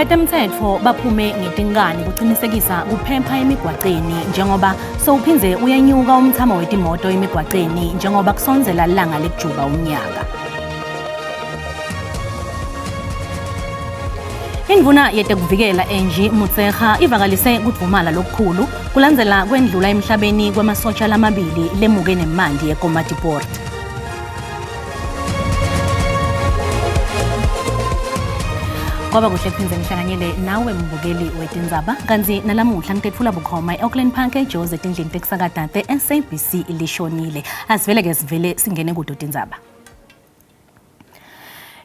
Betemtsetfo baphume ngetinkani kucinisekisa kuphepha emigwaceni njengoba sowuphindze uyenyuka umthamo wetimoto emigwaceni njengoba kusondzela lilanga lekujuba umnyaka. Indvuna yetekuvikela Angie Motshekga ivakalise kudvumala lokukhulu kulandzela kwendlula emhlabeni kwemasotsha lamabili lemuke nemanti eKomatipoort. Kwaba kuhle kuphindze ngihlanganyele nawe mbukeli wetindzaba kantsi nalamuhla ngitetfula bukhoma e-Auckland Park eJozi etindlini tekusakata te-SABC lishonile. Asivele-ke sivele singene kuto tindzaba.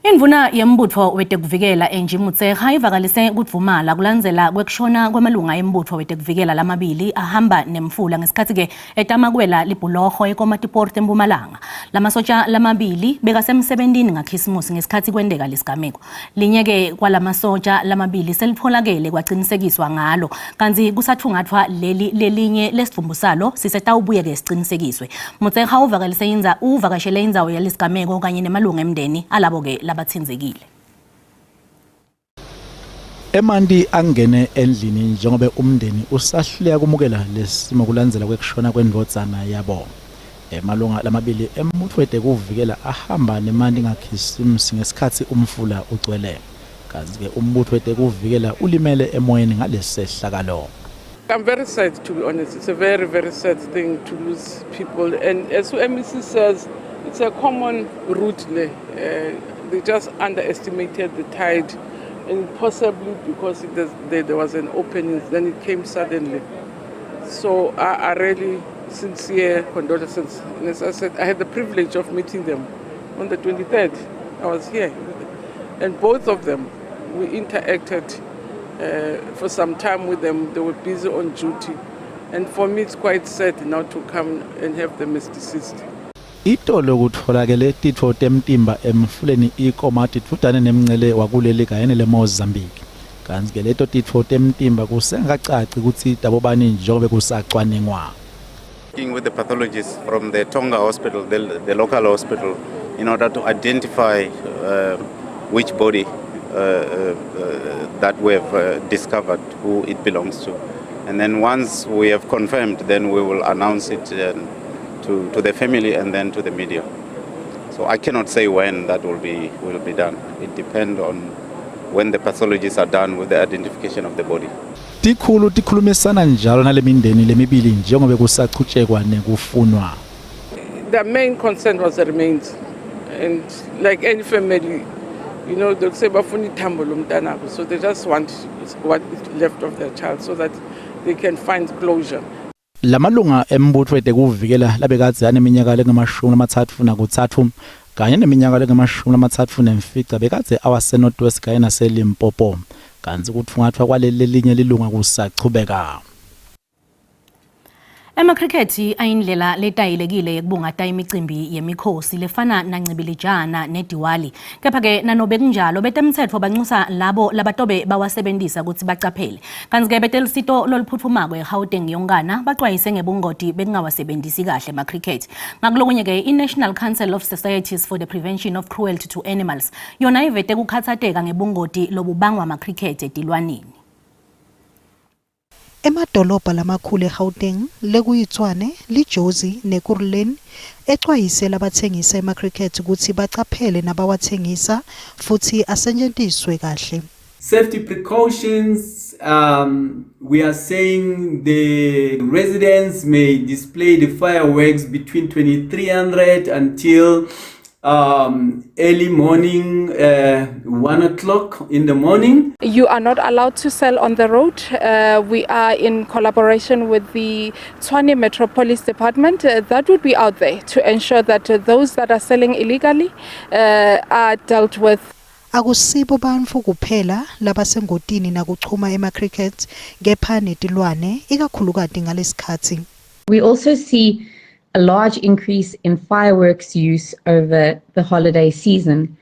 Indvuna yembutfo wetekuvikela Angie Motshekga ivakalise kudvumala kulandzela kwekushona kwemalunga embutfo wetekuvikela lamabili ahamba nemfula ngesikhatsi-ke etama kwela libhuloho eKomatipoort eMpumalanga. Lamasotja lamabili bekasemsebentini ngaKhisimusi ngesikhatsi kwenteka lesigameko. Linye-ke kwalamasotja lamabili selitfolakele kwacinisekiswa ngalo kantsi kusathungatfwa leli lelinye lesidvumbu salo sisetawubuye-ke sicinisekiswe. Motshekga uvakalise indza uvakashele indzawo yalesigameko kanye nemalunga emndeni alabo-ke labatsintsekile. Emanti angene endlini njengobe umndeni usahluleka kumukela lesimo kulandzela kwekushona kwendvodzana yabo. Emalunga lamabili embutfo wetekuvikela ahamba nemanti ngaKhisimusi ngesikhatsi umfula ugcwele. Kantsi-ke umbutfo wetekuvikela ulimele emoyeni ngalesehlakalo. I'm very sad, to be honest. It's a very, very sad thing to lose people. And as MEC says, it's a common route. They just underestimated the tide, and possibly because there was an opening, then it came suddenly. So I really sincere condolences. And as I said, I had the privilege of meeting them on the 23rd. I was here. And both of them, we interacted for some time with them. They were busy on duty. And for me, it's quite sad now to come and have them as deceased. Itolo kutfolakele titfo temtimba emfuleni iKomati dvutane nemncele wakuleli kanye neleMozambique. Kantsi-ke leto titfo temtimba kusengakacaci kutsi tabobani njengobe kusacwaningwa. Working with the pathologists from the Tonga hospital, the local hospital, in order to identify which body that we have discovered, who it belongs to. And then once we have confirmed, then we will announce it to the family and then to the media. So I cannot say when that will be done. It depends on when the pathologists are done with the identification of the body. Tikhulu tikhulumisana njalo nalemindeni lemibili njengobe kusachutshekwa nekufunwa. The main concern was the remains. And like any family, they'll say bafuna ithambo lomntanabo. So they just want what is left of their child so that they can find closure. Lamalunga embutfo wetekuvikela labekadze aneminyaka lengama-33 kanye neminyaka lengama-35 bekadze awase-North West kanye naseLimpopo, kantsi kutfungatfwa kwaleli lelinye lilunga kusachubeka. Emakrikethi ayindlela letayelekile yekubungata imicimbi yemikhosi lefana naNcibilijana neDiwali. Kepha-ke nanobe kunjalo, betemtsetfo bancusa labo labatobe bawasebentisa kutsi bacaphele. Kantsi-ke betelusito loluphutfumako eGauteng yonkana baxwayise ngebungoti bekungawasebentisi kahle emakrikethi. Ngakulokunye-ke i-National Council of Societies for the Prevention of Cruelty to Animals yona ivete kukhatsateka ngebungoti lobubangwa amakrikethi etilwaneni. Emadolobha lamakhulu eGauteng lekuyiTshwane, liJozi neKurhuleni ecwayise labatsengisa emacricket kutsi bacaphele nabawatsengisa futsi asetjentiswe kahle. Safety precautions, we are saying the residents may display the fireworks between 2300 until early morning, 1 o'clock in the morning. You are not allowed to sell on the road. We are in collaboration with the Tshwane Metro Police Department that would be out there to ensure that those that are selling illegally are dealt with. Akusibo bantfu kuphela labasengotini nakuchuma ema-cricket, kepha netilwane, ikakhulukati ngalesikhatsi. We also see a large increase in fireworks use over the holiday season.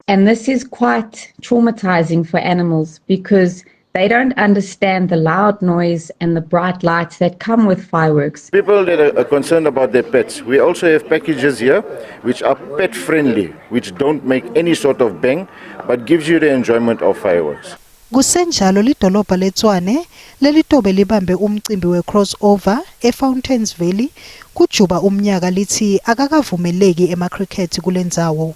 And this is quite traumatizing for animals because they don't understand the loud noise and the bright lights that come with fireworks. People that are concerned about their pets, we also have packages here which are pet friendly, which don't make any sort of bang, but gives you the enjoyment of fireworks. Kusenjalo lidolobha leTshwane lelitobe libambe umcimbi we-crossover eFountains Valley kujuba umnyaka litsi akakavumeleki ema-cricket kulendzawo.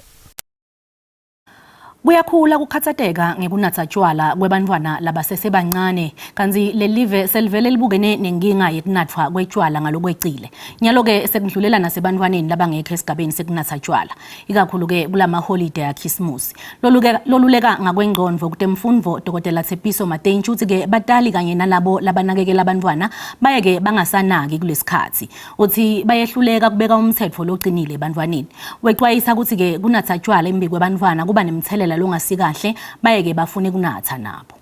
Kuyakhula kukhatsateka ngekunatsa tjwala kwebantfwana labasesebancane kantsi lelive selivele libukene nenkinga yekunatfwa kwetjwala ngalokwecile. Nyalo-ke sekundlulela nasebantfwaneni labangekho esigabeni sekunatsa tjwala, ikakhulu-ke kulamaholide aKhisimusi. Loluleka ngakwengcondvo kutemfundvo Dr. Tshepiso Matentshi utsi-ke batali kanye nalabo labanakekela bantfwana bayeke bangasanaki kulesikhatsi. Utsi bayehluleka kubeka umtsetfo locinile ebantfwaneni. Wecwayisa kutsi-ke kunatsa tjwala embikwebantfwana kuba nemtselela longasikahle bayeke bafune kunatsa nabo.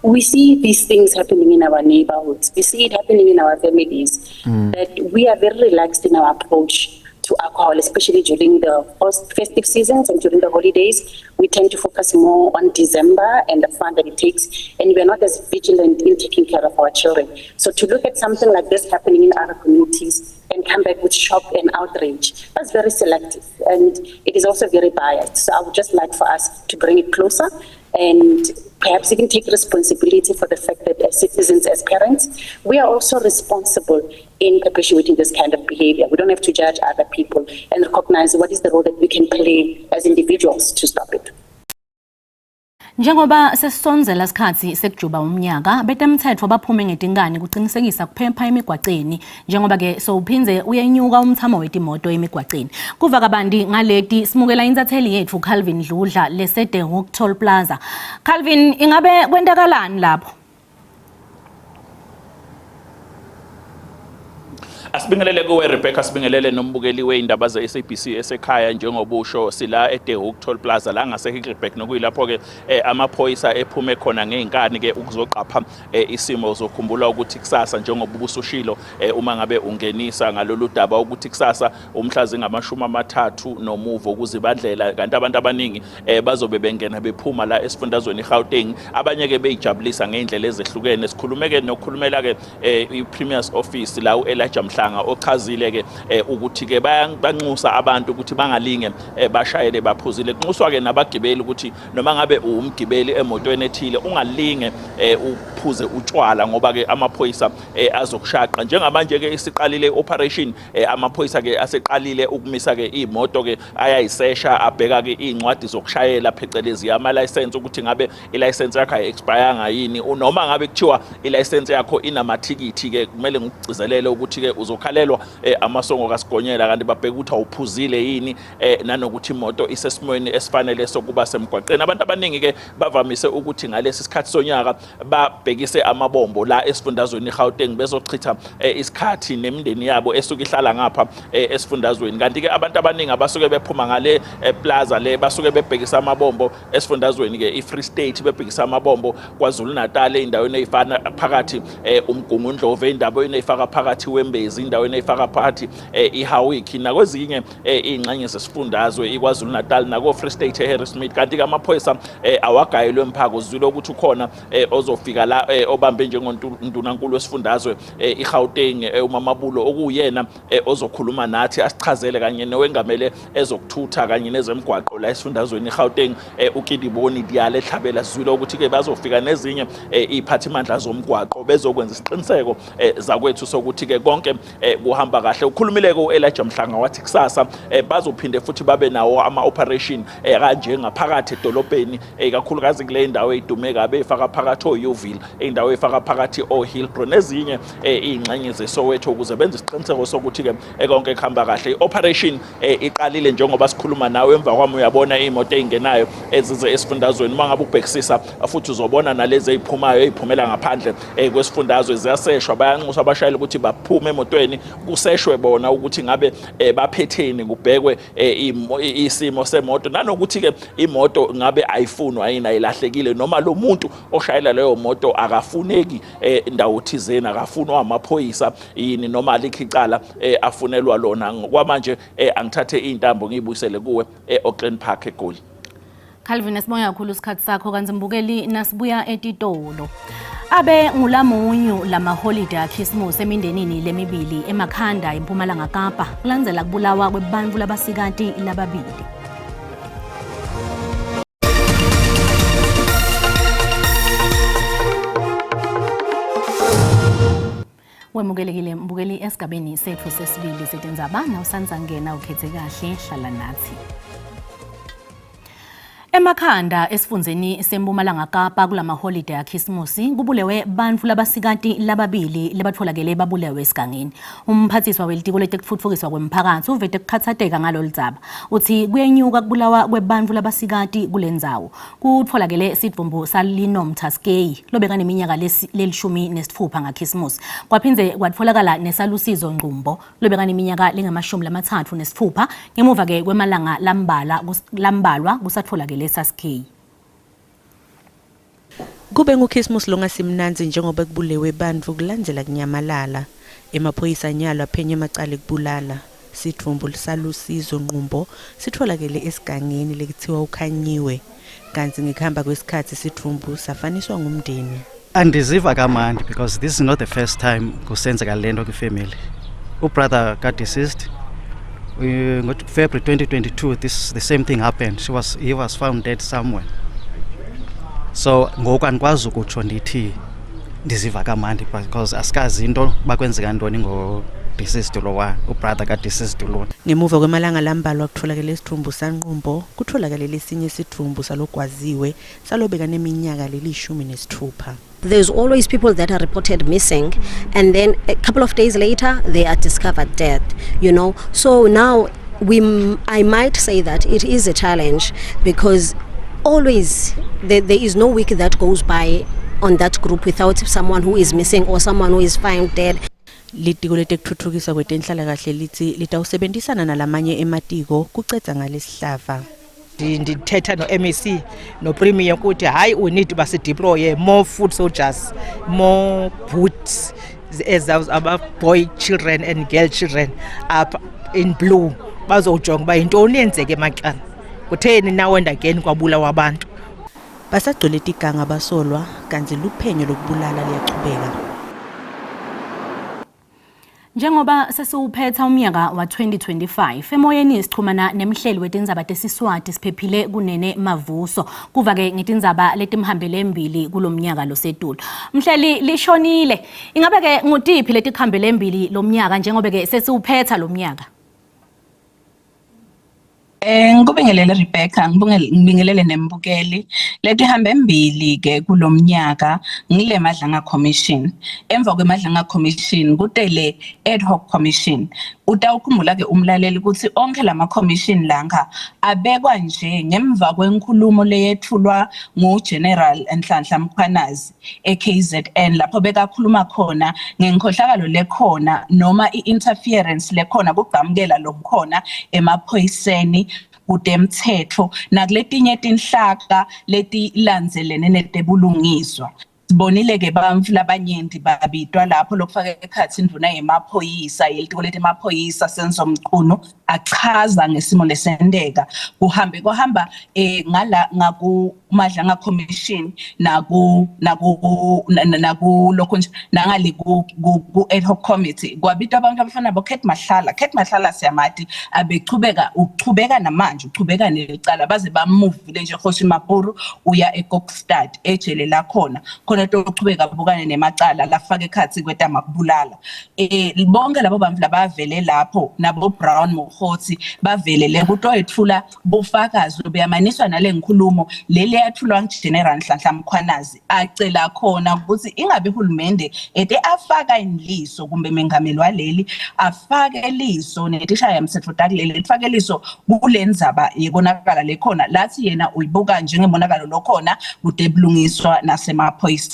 We see these things happening in our neighborhoods. We see it happening in our families. That we are very relaxed in our approach to alcohol, especially during the festive seasons and during the holidays. We tend to focus more on December and the fun that it takes, and we are not as vigilant in taking care of our children. So to look at something like this happening in other communities and come back with shock and outrage, that's very selective, and it is also very biased. So I would just like for us to bring it closer and perhaps even take responsibility for the fact that as citizens, as parents, we are also responsible in perpetuating this kind of behavior. We don't have to judge other people and recognize what is the role that we can play as individuals to stop it. Njengoba sesisondzela sikhatsi sekujuba umnyaka, betemtsetfo baphume ngetinkani kucinisekisa kuphepha emigwaceni njengoba ke sowuphindze uyenyuka umthamo wetimoto emigwaceni. Kuva kabanti ngaleti simukela intatheli yetfu Calvin Dludla lese-De Hoek Toll Plaza. Calvin, ingabe kwentakalani lapho? Asibingelele kuwe Rebecca, sibingelele nombukeli weindaba ze-SABC esekhaya njengobusho sila eDe Hoek Toll Plaza la ngase Heidelberg nokuyilapho ke eh, amaphoyisa ephume khona ngey'nkani ke ukuzoqapha eh, isimo. Uzokhumbula ukuthi kusasa njengoba ubusushilo eh, uma ngabe ungenisa ngalolu daba ukuthi kusasa umhla zingamashumi amathathu nomuvo kuzibandlela, kanti abantu abaningi bazobe bengena bephuma la esifundazweni iGauteng, abanye ke beyijabulisa ngey'ndlela ezehlukene. Sikhulume ke nokukhulumela ke i-Premier's Office la u-Elijah Mhlanga ochazile ke ukuthi ke bayanxusa abantu ukuthi bangalinge bashayele baphuzile. Kunxuswa ke nabagibeli ukuthi noma ngabe uwumgibeli emotweni ethile ungalinge uphuze utshwala ngoba ke amaphoyisa azokushaqa. Njengamanje ke isiqalile i-operation, amaphoyisa ke aseqalile ukumisa ke imoto ke ayayisesha, abheka ke iy'ncwadi zokushayela phecelezi ama-license ukuthi ngabe i-license yakho ayi-expiranga yini, noma ngabe kuthiwa i-license yakho inamathikithi ke kumele ngikugcizelele ukuthi ke uzokhalelwa amasongo kaSigonyela, kanti babheka ukuthi awuphuzile yini nanokuthi imoto isesimweni esifanele sokuba semgwaqeni. Abantu abaningi ke bavamise ukuthi ngalesi sikhathi sonyaka babhekise amabombo la esifundazweni iGauteng bezochitha isikhathi nemindeni yabo esuke ihlala ngapha esifundazweni, kanti ke abantu abaningi abasuke bephuma ngale plaza le basuke bebhekisa amabombo esifundazweni ke iFree State, bebhekisa amabombo KwaZulu Natal ey'ndaweni ey'fana phakathi uMgungundlovu, ey'ndaweni ey'faka phakathi Wembezi, ey'ndaweni ey'faka phakathi iHowick nakwezinye iy'ngxenye zesifundazwe iKwaZulu Natal nako-Free State eHarrismith. Kanti-ke amaphoyisa awagayelwe mphako, zizwile ukuthi ukhona ozofika la obambe njengondunankulu wesifundazwe iGauteng uMamabulo, okuwuyena ozokhuluma nathi asichazele, kanye nowengamele ezokuthutha kanye nezemigwaqo la esifundazweni iGauteng uKidiboni Diale Tlhabela. Sizwile ukuthi-ke bazofika nezinye iy'phathimandla zomgwaqo bezokwenza isiqiniseko zakwethu sokuthi-ke konke kuhamba kahle. Ukhulumile-ke u-Elijah Mhlanga wathi kusasa bazophinde futhi babe nawo ama-operation kanje ngaphakathi edolobheni, ikakhulukazi kule ndawo ey'dume kabi ey'faka phakathi o-Yeoville, iy'ndawo ey'faka phakathi o-Hillbrow nezinye iy'ngxenye zeSoweto, ukuze benze isiqiniseko sokuthi-ke konke kuhamba kahle. I-operation iqalile njengoba sikhuluma nawe, emva kwami uyabona iy'moto ey'ngenayo ezize esifundazweni. Uma ngabe ubhekisisa futhi uzobona nalezi ey'phumayo ey'phumela ngaphandle kwesifundazwe ziyaseshwa. Bayanxusa abashayeli ukuthi baphume emotweni kuseshwe bona ukuthi ngabe baphetheni, kubhekwe isimo semoto nanokuthi-ke imoto ngabe ayifunwa yini, ayilahlekile, noma lo muntu oshayela leyo moto akafuneki ndawo thizeni, akafunwa amaphoyisa yini, noma alikho icala afunelwa lona. Kwamanje angithathe iy'ntambo ngiyibuyisele kuwe e-Auckland Park eGoli. Calvin, sibonga kakhulu isikhathi sakho. Kanti mbukeli, nasibuya etitolo. Abe ngulamunyu lamaholide akhisimusi emindenini lemibili eMakhanda eMpumalanga Kapa kulandzela kubulawa kwebantfu labasikati lababili. Wemukelekile mbukeli esigabeni setfu sesibili setindzaba nawusandza ngena ukhethe kahle hlala nathi. Emakhanda esifundzeni seMpumalanga Kapa kulamaholide aKhisimusi kubulewe bantfu labasikati lababili lebatfolakele babulewe esigangeni. Umphathiswa welitiko letekutfutfukiswa kwemphakatsi uvete kukhatsateka ngalolu dzaba. Utsi kuyenyuka kubulawa kwebantfu labasikati kulendzawo. Kutfolakele sidvumbu saLino Mthaskeyi lobekaneminyaka lelishumi nesitfupha ngaKhisimusi. Kwaphindze kwatfolakala nesaLusizo Ngqumbo lobekaneminyaka lengamashumi lamatsatfu nesitfupha ngemuva-ke kwemalanga lambala lambalwa kusatfolakele Saskey. Kube nguKhisimusi longasimnandzi njengoba kubulewe bantfu kulandzela kunyamalala. Emaphoyisa nyalo aphenya emacala ekubulala. Sidvumbu saLusizo Nqumbo sitfolakele esigangeni lekuthiwa ukhanyiwe. Kantsi ngekuhamba kwesikhatsi sidvumbu safaniswa ngumndeni. Andiziva kamandi because this is not the first time kusenzeka le nto kwifemeli. Ubrother ka-deceased ngo-February 2022 this the same thing happened. She was he was found dead somewhere. So ngoku andikwazi ukutsho ndithi ndiziva kamandi because asikazi into bakwenzeka ntoni ngo-deceased lowa ubrother ka-deceased lona. Ngemuva kwemalanga lambalwa kutfolakele isidvumbu saNqumbo, kutfolakale lesinye isidvumbu salogwaziwe salobeka neminyaka lelishumi nesitfupha. There's always people that are reported missing, and then a couple of days later they are discovered dead, you know. So now we I might say that it is a challenge because always there, there is no week that goes by on that group without someone who is missing or someone who is found dead. Litiko letekutfutfukiswa kwetenhlalakahle litsi litawusebenzisana nalamanye ematiko kucedza ngalesihlava. Ndithetha no-MEC noPremier ukuthi hayi, we need uba sideploye more foot soldiers, more boots as aba-boy children and girl children apha in blue bazojonga uba yintoni eyenzeka eMaxana, kutheni now and again kwabulawa abantu. Basagcwele tiganga basolwa kantsi luphenyo lokubulala liyachubeka. Njengoba sesiwuphetha umnyaka wa-2025 emoyeni sichumana nemhleli wetindzaba tesiswati siphephile kunene Mavuso kuva-ke ngetindzaba letimhambele embili kulomnyaka losetulu. Mhleli lishonile, ingabe-ke ngutiphi letikhambele embili lomnyaka njengoba-ke sesiwuphetha lomnyaka? Ngikubingelele Rebecca, ngibingelele nembukeli. Letihambe embili ke kulomnyaka ngile Madlanga Commission. Emva kweMadlanga Commission kutele ad hoc commission. Utawukhumbula ke umlaleli ukuthi onke lama commission lanka abekwa nje ngemva kwenkulumo leyethulwa nguGeneral Nhlanhla Mkhwanazi eKZN lapho bekakhuluma khona ngenkhohlakalo lekhona noma i-interference lekhona kugqamukela lokukhona emaphoyiseni kutemthetho nakuletinye tinhlaka letilandzelene netebulungiswa. Sibonile ke bantfu labanyenti babitwa lapho lokufaka ekhatsi indvuna yemaphoyisa yelitiko letemaphoyisa Senzo Mchunu achaza ngesimo lesenteka kuhambe kwahamba eh ngala ngaku Madlanga Commission naku naku naku lokho nje nangale ku ku ad hoc committee kwabitwa abantu abafana bo Cat Mahlala. Cat Mahlala siyamati abechubeka uchubeka namanje uchubeka nelicala baze bamuvile nje Kgosi Mapuru uya eKokstad ejele lakhona khona tochubeka bukane nemacala lafaka ekhatsi kwetama kubulala. Bonke labo bantu labavele lapho nabo Brown Mogotsi bavelele kutoyetfula bufakazi lobuyamaniswa nale nkhulumo leli yathulwa nguGeneral Nhlanhla Mkhwanazi acela khona ukuthi ingabe uhulumende ete afaka iliso kumbe mengameli waleli afake liso netishayamthetho takuleli lifake liso kule ndzaba yekonakala lekhona lathi yena uyibuka njengemonakalo lokhona kutebulungiswa nasemaphoyiseni.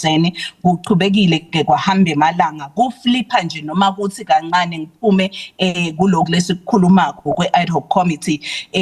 Kuchubekile ke kwahamba emalanga kuflipha nje noma kuthi kancane ngiphume kuloku lesikukhulumako kwe-ad hoc committee.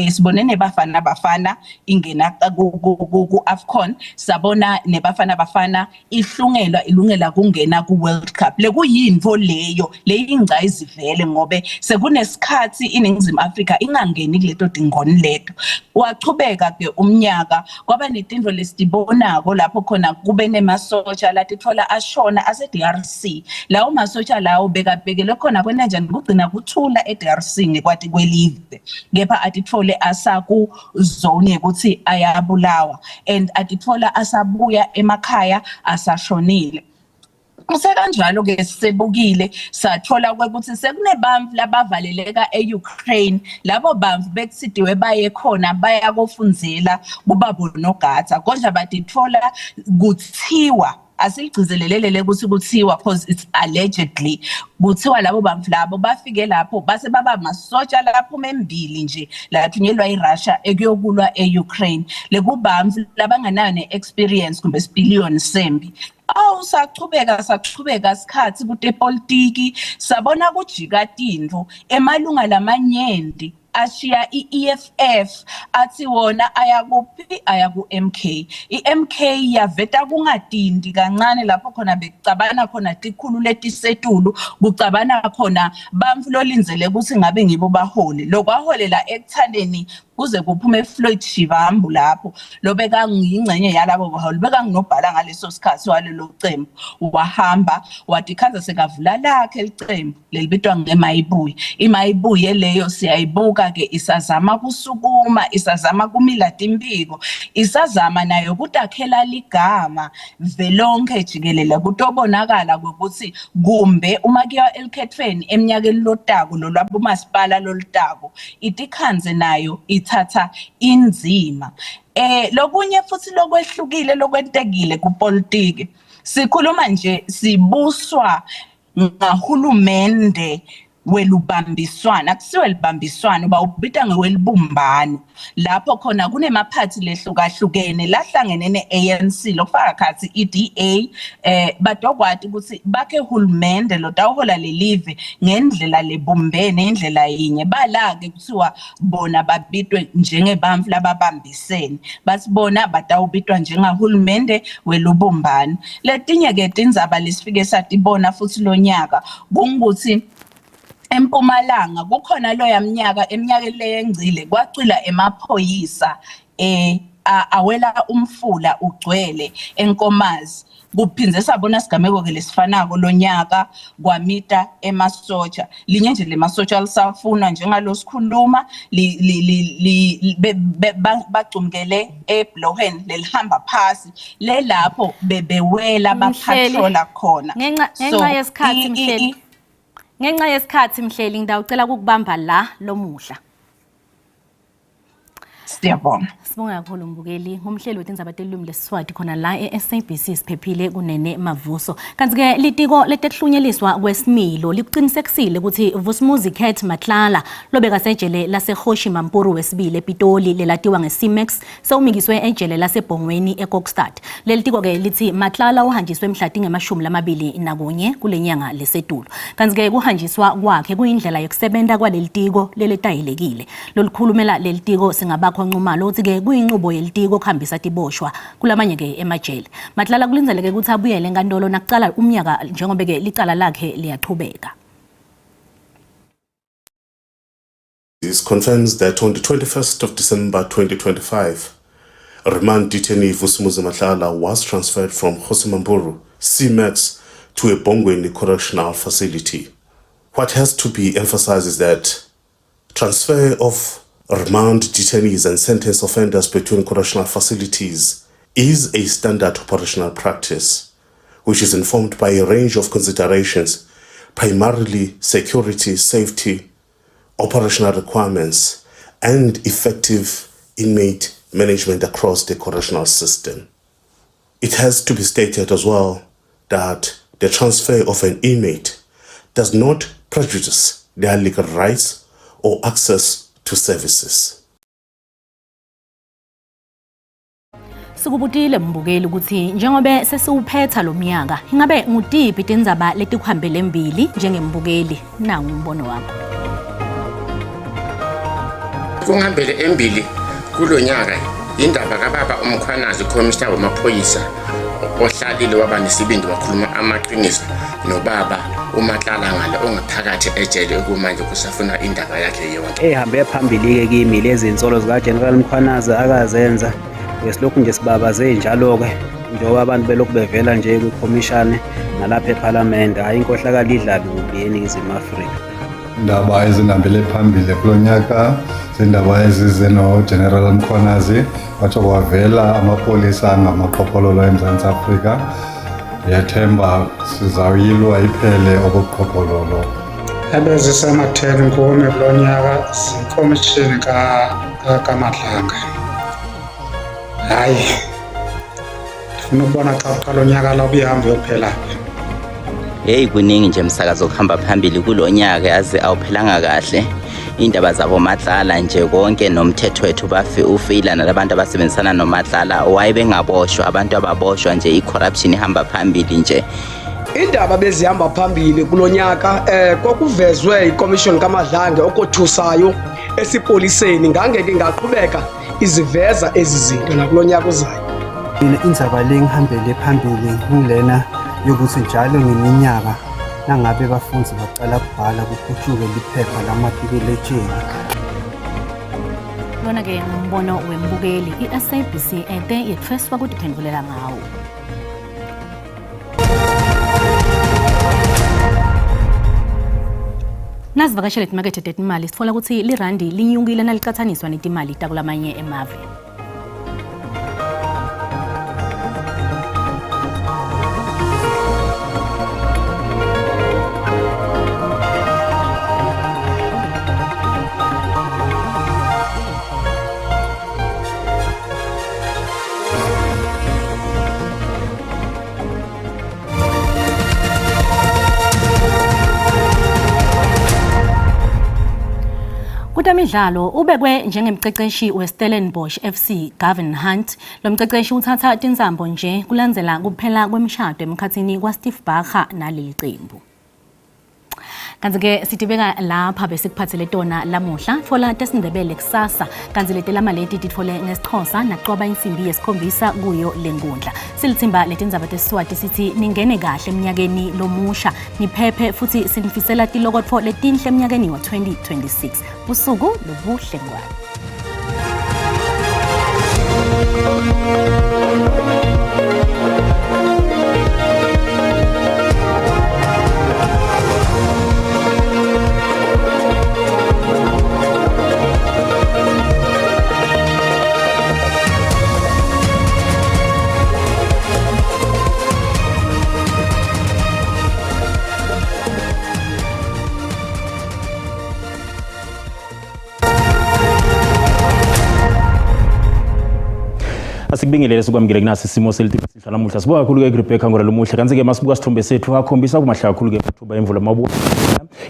Sibone neBafana Bafana ingena ku-AFCON, sabona neBafana Bafana ihlungelwa ilungela kungena ku-World Cup. Lekuyintfo leyo leyingcayizivele ngobe sekunesikhatsi iNingizimu Afrika ingangeni kuleto tingoni leto. Wachubeka ke umnyaka kwaba netintfo lesitibonako lapho khona kube nemasotsha latitfola ashona ase-DRC. Lawo masotsha lawo bekabekelwe khona kwenta njani kugcina kuthula e-DRC ngekwati kwelive, kepha atitfole asaku-zone yekuthi ayabulawa and atitfola asabuya emakhaya asashonile. Kusekanjalo ke sisebukile sathola ukuthi sekunebamvu labavaleleka e-Ukraine labo bamvu bekusidiwe baye khona baya kofundzela kuba bonogada kodwa batithola kuthiwa asiligcizelelele ukuthi kuthiwa cause it's allegedly kuthiwa labo bantu labo bafike lapho base baba masotsha laphuma embili nje lathunyelwa iRussia ekuyokulwa eUkraine lekubamfu labanganayo neexperience kumbe sipiliyoni sembi. Awu sachubeka sachubeka sikhathi kutepolitiki sabona kujika tintfo emalunga lamanyenti ashiya i-EFF athi wona aya kuphi aya ku-MK. I-MK yaveta kungatindi kancane lapho khona bekucabana khona tikhulu letisetulu kucabana khona bantfu lolindzele ukuthi ngabe ngibo baholi lokwaholela ekuthaneni kuze kuphume Floyd Shivambu lapho lobekangiyingxenye yalabo baholi bekanginobhala ngaleso sikhathi walelo cembu wahamba watikhandza sekavula lakhe licembu lelibitwa ngemayibuye. Imayibuye leyo siyayibuka ke isazama kusukuma, isazama kumila timpiko, isazama nayo kutakhela ligama velonke jikelele kutobonakala ukuthi kumbe uma kuyiwa elukhethweni eminyakeni lotako lolwabomasipala lolutako itikhandze nayo ithatha inzima. Lokunye futhi lokwehlukile lokwentekile kupolitiki sikhuluma nje sibuswa ngahulumende welubambiswano akusiwe libambiswano bawubita ngewelibumbano lapho khona kunemaphathi lehlukahlukene lahlangene ne-ANC lokufaka khatsi i-DA batokwati ukuthi bakhe hulumende lotawuhola lelive ngendlela lebumbene indlela yinye bala-ke kuthiwa bona babitwe njengebantfu lababambisene bathi bona batawubitwa njengahulumende welubumbano. Letinye-ke tindzaba lesifike satibona futhi lonyaka kungukuthi eMpumalanga kukhona loya mnyaka eminyakeni leyengcile kwacwila emaphoyisa awela umfula ugcwele eNkomazi. Kuphindze sabona sigameko ke lesifanako lonyaka kwamita emasotsha linye nje lemasotsha lisafuna njengalo sikhuluma bagcumkele eblohweni lelihamba phasi lelapho bebewela bapatrola khona. Ngenxa yesikhathi Mhleli, ngenxa yesikhathi Mhleli ngidawucela ukukubamba la lomuhla. Siyabonga. Sibonga kakhulu mbukeli ngumhleli wetindzaba telulwimi leSiswati khona la e-SABC siphephile kunene Mavuso. Kanti-ke litiko letekuhlunyeliswa kwesimilo likuqinisekisile ukuthi Vusumuzi Cat Matlala lobekasejele laseKgoshi Mampuru wesibili ePitoli lelatiwa nge-C-Max sewumikiswe ejele laseBhongweni eKokstad. Leli tiko-ke lithi Matlala uhanjiswe mhla tinge-21 kule nyanga lesetulu. Kanti-ke kuhanjiswa kwakhe kuyindlela yokusebenza kwaleli tiko leletayelekile. Lolukhulumela leli tiko singabakho Nxumalo uthi-ke kuyinqubo yelitiko kuhambisa tiboshwa kulamanye-ke emajele. Matlala kulindzeleke ukuthi abuyele enkantolo nakucala umnyaka njengoba-ke licala lakhe liyachubeka. This confirms that on the 21st of December 2025, remand detainee Vusumuzi Matlala was transferred from Kgosi Mampuru C-Max to a Bongweni correctional facility. What has to be emphasized is that transfer of remand detainees and sentence offenders between correctional facilities is a standard operational practice, which is informed by a range of considerations, primarily security, safety, operational requirements, and effective inmate management across the correctional system. It has to be stated as well that the transfer of an inmate does not prejudice their legal rights or access to services. Sikubutile mbukeli ukuthi njengoba sesiwuphetha lo mnyaka ingabe ngutiphi tindzaba letikuhambele embili njengembukeli nangu umbono wakho. Kungihambele embili kulo nyaka indaba kababa uMkhwanazi ukhomishina wamaphoyisa ohlalile waba nesibindi wakhuluma amaqiniso nobaba uMatlala ngale ongaphakathi ejele okumanje kusafuna indaba yakhe yonke. Ehambe phambili-ke kimi lezi nsolo zikaGeneral Mkhwanazi akazenza besilokhu nje sibabaze njalo-ke njengoba abantu belokhu bevela nje kwikhomishane nalapha ephalamende. Hhayi, inkohlakalo idla lubi eNingizimu Afrika. Indaba ezihambele phambili kulo nyaka ziindaba ezize noGeneral Mkhwanazi, watsho kwavela amapolisa angamaqhophololo eMzantsi Afrika. Ndiyathemba sizawuyilwa iphele obuqhophololo. Ebezisematheni kumi kulo nyaka zikomishini kaMadlanga. Hayi, ndifuna ukubona xa uqala unyaka la ubuyahamba uyophela phi. Heyi kuningi nje msakazo okuhamba phambili kulo nyaka yazi awuphelanga kahle indaba zabo Matlala nje konke nomthetho wethu bafi ufeyila nalabantu abasebenzisana noMatlala why bengaboshwa abantu ababoshwa nje i-corruption ihamba phambili nje. Indaba bezihamba phambili kulo nyaka eh kwakuvezwe ikomishoni kaMadlange okothusayo esipoliseni ngangeke ingaqhubeka iziveza ezi zinto nakulo nyaka uzayo. Mina indzaba le ngihambele phambili ngilena yokuthi njalo ngeminyaka nangabe bafundzi bacala kubhala kukhuthuke liphepha lamatikuletsheni. Lona-ke ngumbono wembukeli i-SABC ete yetfweswa kutiphendvulela ngawo. Nasivakashele timakethe tetimali sitfola kutsi lirandi linyukile nalicatsaniswa netimali takulamanye emave. Kutemidlalo ubekwe njengemqeqeshi weStellenbosch FC Gavin Hunt. Lo mqeqeshi uthatha tinsambo nje kulandzela kuphela kwemishado emkhatsini kwaSteve Barker naleli qembu. Kanti-ke sitibeka lapha besikuphathele tona lamuhla tfola tesindebele kusasa kanti letelama leti titfole ngesixhosa nacwaba insimbi yesikhombisa kuyo lenkundla silithimba letindzaba tesiswati sithi ningene kahle eminyakeni lomusha niphephe futhi sinifisela tilokotfo letinhle eminyakeni wa-2026 busuku lobuhle ngwane Asikubingelele sikwamukele kunasi isimo selitulu sihlala namuhla. Sibonga kakhulu ke Rebecca ngora lomuhle. Kanti ke masibuka sithombe sethu akhombisa kumahle kakhulu ke amathuba emvula mabuka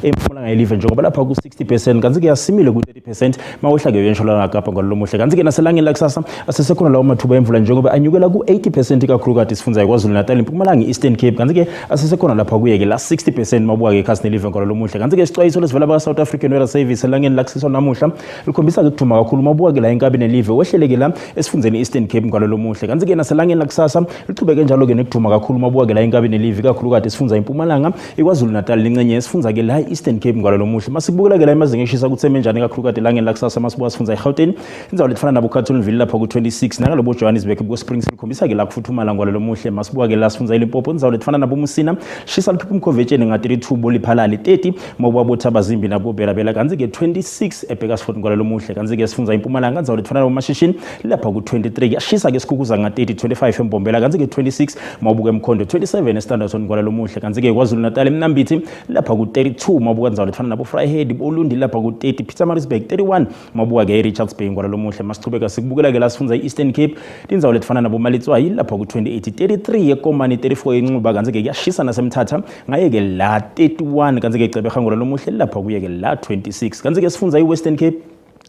empumalanga yelive njengoba lapha ku 60% kanti ke asimile ku 30% mawehla ke uyentshonalanga Kapa ngalo lomuhle. Kanti ke naselangeni lakusasa asesekhona lawo mathuba emvula njengoba anyukela ku 80% ikakhulukati sifundza iKwaZulu Natal, Mpumalanga, Eastern Cape. Kanti ke asesekhona lapha kuye ke la 60% mabuka ke ikhasi nelive ngalo lomuhle. Kanti ke isixwayiso lesivela baka South African Weather Service elangeni lakusisa namuhla likhombisa ke kuduma kakhulu mabuka ke la inkabi nelive wehleleke la esifundeni Eastern Cape ngalo lomuhle. Kanti ke naselangeni lakusasa lichubeke njalo ke nekuduma kakhulu mabuka ke la inkabi nelive ikakhulukati sifundza iMpumalanga, iKwaZulu Natal lincenye yesifundza ke la Eastern Cape ngalo lomuhle. Masikubukela ke la emazinga eshisa kutseme njani ikakhulukati elangeni lakusasa masibuka sifundza iGauteng indzawo letifana nabo Carltonville lapha ku-26 nakalobo Johannesburg bo-Springs likhombisa ke la kufuthumala ngwalo lomuhle masibuka ke la sifundza iLimpopo indzawo letifana nabo Musina shisa liphupha umkhovetsheni nga-32 boliphalali 30 mawuba bothabazimbi nabo Belabela kanti ke 26 eBakersford ngwalo lomuhle kanti ke sifundza impumalanga indzawo letifana nabo Mashishini lapha ku-23 kuyashisa ke sikhukhuza nga-30 25 eMbombela kanti ke 26 mawubuka eMkhondo 27 eStanderton ngwalo lomuhle kanti ke KwaZulu Natal eMnambithi lapha ku-32 mawubuka indzawo letifana nabo Vryheid Olundi lapha ku-30 Pietermaritzburg 31 mabuka-ke i-richards bay ngwala lomuhle masichubeka sikubukela-ke la sifundza i-eastern cape tindzawo letifana nabomalitswayi lapha ku-28 33 yekomani 34 yenxuba kantsi-ke kuyashisa nasemthatha ngaye-ke la 31 kantsi-ke iceberha ngwala lomuhle lapha kuye-ke la 26 kantsi-ke sifundza i-western cape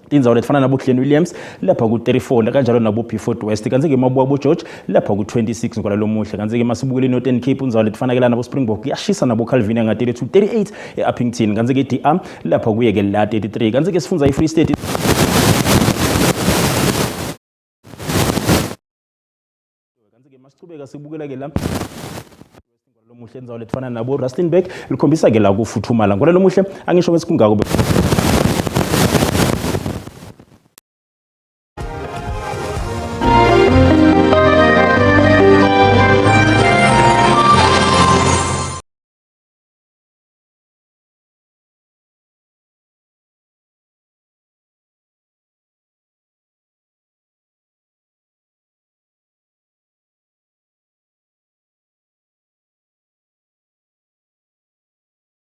tindzawo letifana nabo-glen williams lapha ku-34 kanjalo nabo-beaufort west kantsi-ke mabuka bo-george lapha ku-26 ngwala lomuhle kantsi-ke masibukele i-northern cape indzawo letifana ke la nabo-springbok kuyashisa nabo-calvinia nga-32 38 e-Upington kantsi-ke i-DR lapha kuye-ke la 33 kantsi-ke sifundza i-Free State kantsi-ke masichubeka sibukela-ke la lomuhle indzawo letifana nabo Rustenburg likhombisa-ke la kufuthumala ngolelo lomuhle angisho ngesikungako.